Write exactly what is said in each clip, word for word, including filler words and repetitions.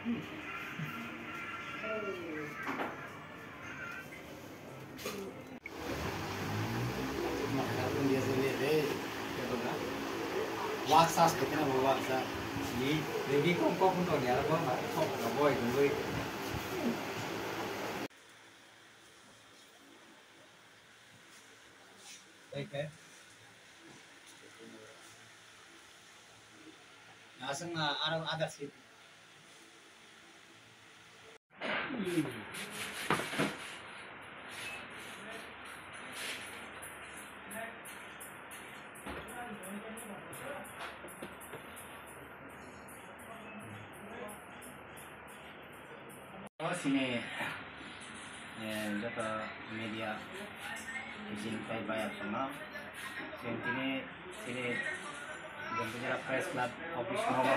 Waksa sekheno bo waksa. Ni ready kok kok no ni aro bo ma kok no boy dungui. Aswng aro other seat. O sini, eh, joto media kijing tei bayar tongma. Chwng tini sini Jampui Jila Press Club office nogo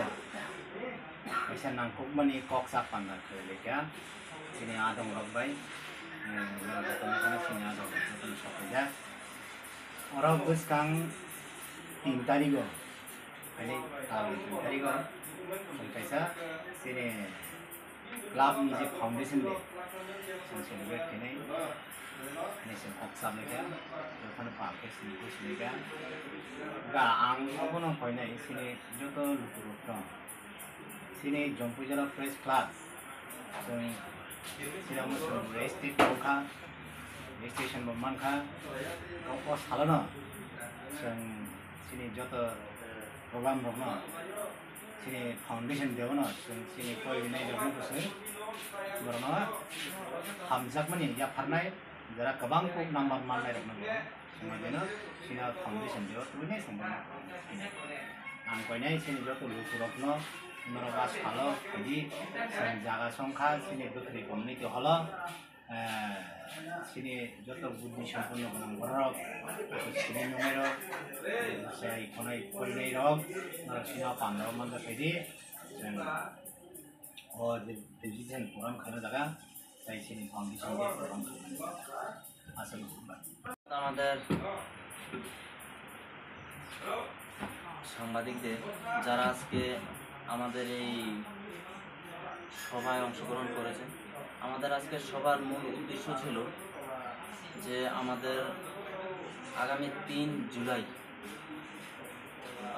kaisa nangkukmani kok chak panda khlai laikha. Sini adong rok bai, eh, joto nokani sini adong rok jotono sok laijak. Oro bwskang tin tarigo, ani tal tin tarigo, chwng kaisa sini club ni je foundation day, chwng celebrate khainai, ani chwng kok chap laikha, jotono pal khe sini khe sini kha. Ga ang obono koinai sini joto lukurok tong. Sini Jampui Jila Press Club, chwng siramo chwng registry tongkha, registration bo mankha. O, o salono chwng sini joto program rokno sini foundation day-ono chwng sini porinai rokno bwswk borokno hamjakmani yapharnai, jara kwbang kok number mannai rokno bo. Swngo beno sino foundation day-o tubunai swngo. Ang koinai sini joto lukurokno norok a salo phaidi, chwng jaga songkha sini bwkhwrwi community holo, eh, sini joto buddhi sampunno gwnang borok, sini nungairok, sai khonai poinairok, norok sino pandao manja phaidi, chwng o digital program khaina jaga, sai sini foundation day program khaina jaga. Aswk. আমাদের সাংবাদিকদের, যারা আজকে আমাদের এই সভায় অংশগ্রহণ করেছেন, আমাদের আজকের সভার মূল উদ্দেশ্য ছিল যে আমাদের আগামী তিন জুলাই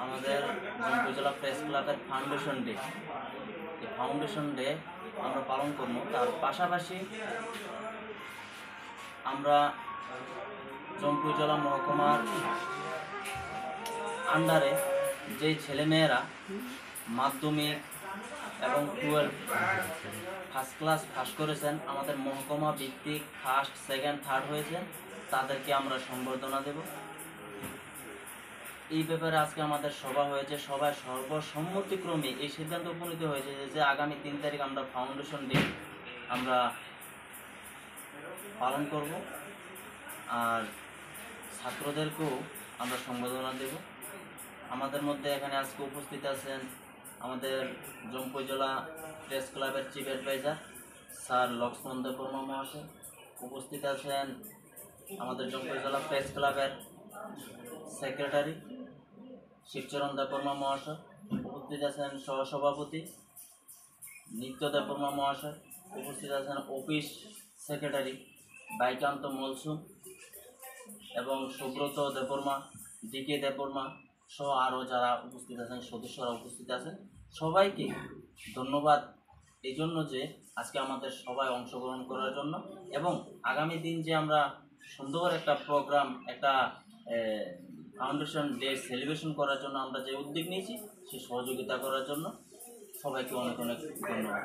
আমাদের জম্পুইজলা প্রেস ক্লাবের ফাউন্ডেশন ডে, এই ফাউন্ডেশন ডে আমরা পালন করব। তার পাশাপাশি আমরা জম্পুইজলা মহকুমার আন্ডারে যেই ছেলেমেয়েরা মাধ্যমিক এবং টুয়েলভ ফার্স্ট ক্লাস পাস করেছেন, আমাদের মহকুমা ভিত্তিক ফার্স্ট, সেকেন্ড, থার্ড হয়েছে, তাদেরকে আমরা সম্বর্ধনা দেব। এই ব্যাপারে আজকে আমাদের সভা হয়েছে। সভায় সর্বসম্মতিক্রমে এই সিদ্ধান্ত উপনীত হয়েছে যে, যে আগামী তিন তারিখ আমরা ফাউন্ডেশন ডে আমরা পালন করব। আর ছাত্রদেরকেও আমরা সম্বর্ধনা দেব। আমাদের মধ্যে এখানে আজকে উপস্থিত আছেন আমাদের জম্পুইজলা প্রেস ক্লাবের চিফ অ্যাডভাইজার স্যার লক্ষ্মণ দেববর্মা মহাশয়, উপস্থিত আছেন আমাদের জম্পুইজলা প্রেস ক্লাবের সেক্রেটারি শিবচরণ দেববর্মা মহাশয়, উপস্থিত আছেন সহসভাপতি নিত্য দেববর্মা মহাশয়, উপস্থিত আছেন অফিস সেক্রেটারি বাইকান্ত মলসুম এবং সুব্রত দেববর্মা, ডি কে দেববর্মা সহ আরও যারা উপস্থিত আছেন, সদস্যরা উপস্থিত আছেন, সবাইকে ধন্যবাদ এই জন্য যে আজকে আমাদের সভায় অংশগ্রহণ করার জন্য এবং আগামী দিন যে আমরা সুন্দর একটা প্রোগ্রাম, একটা ফাউন্ডেশন ডে সেলিব্রেশন করার জন্য আমরা যে উদ্যোগ নিয়েছি, সে সহযোগিতা করার জন্য সবাইকে অনেক অনেক ধন্যবাদ।